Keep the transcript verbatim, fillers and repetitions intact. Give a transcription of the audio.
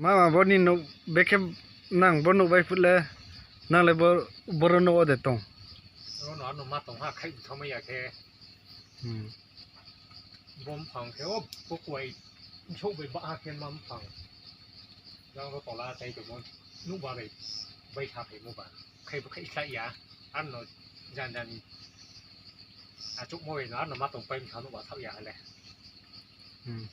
Mama, boni nuk bekhe nang bo nuk bai phut le, nang le bo, boro nuk ode tong. Ono ano ma tong ha khai thomai ya khe. Hmm. Bom phang khe o bo kuai sok bai ba ha khe ma phang. Jang ro tola tai to mo nuk ba bai bai tha phai mo ba. Khai bo khai khlai ya. Ano jan jan achuk mo bai no ano ma tong pai thang nuk ba thak ya le. Hmm.